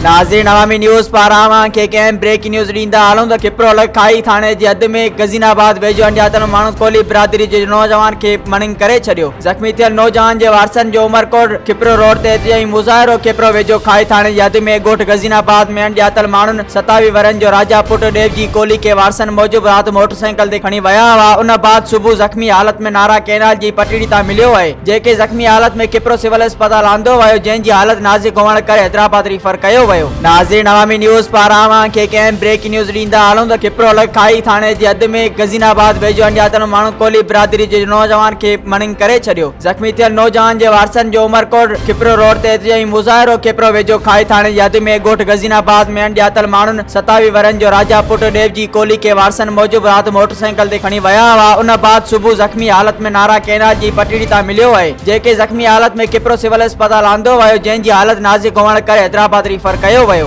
ناظرين عوامي نيوز پاران اوهان کي هڪ اهم بريڪنگ نيوز ڏيندا هلون ته کپرو لڳ کاهي ٿاڻي جي حد ۾ غزين آباد ويجهو اڻڄاتل ماڻهن ڪولهي برادري جي نوجوان کي مڻنگ ڪري ڇڏيو زخمي ٿيل نوجوان جي وارثن جو عمرڪوٽ کپرو روڊ تي احتجاجي مظاهرو کپرو ويجهو کاهي ٿاڻي جي حد ۾ ڳوٺ غزين آباد ۾ اڻڄاتل ماڻهن 27 ورهين جو راجا پٽ ڏيوجي ڪولهي کي وارثن موجب رات موٽرسائيڪل تي کڻي ويا هئا ان بعد صبح زخمي حالت ۾ نارا ڪئنال جي پٽڙي تان مليو آهي جنهن کي زخمي حالت ۾ کپرو سول اسپتال آندو ويو جنهن جي حالت نازڪ هئڻ ڪري حيدرآباد ريفر ڪيو ويو. ناظرين عوامي نيوز پاران اوهان کي هڪ اهم بريڪنگ نيوز ڏيندا هلون ته کپرو لڳ کاهي ٿاڻي جي حد ۾ غزين آباد ويجهو اڻڄاتل ماڻهن ڪولهي برادري جي نوجوان کي مڻنگ ڪري ڇڏيو زخمي ٿيل نوجوان جي وارثن جو عمرڪوٽ کپرو روڊ تي احتجاجي مظاهرو کپرو ويجهو کاهي ٿاڻي جي حد ۾ ڳوٺ غزين آباد ۾ اڻڄاتل ماڻهن 27 ورهين جو راجا پٽ ڏيوجي ڪولهي کي وارثن موجب رات موٽرسائيڪل تي کڻي ويا هئا ان بعد صبح زخمي حالت ۾ نارا ڪئنال جي پٽڙي تان مليو آهي جنهن کي زخمي حالت ۾ کپرو سول اسپتال آندو ويو جنهن جي حالت نازڪ هئڻ ڪري حيدرآباد ريفر ڪيو ويو.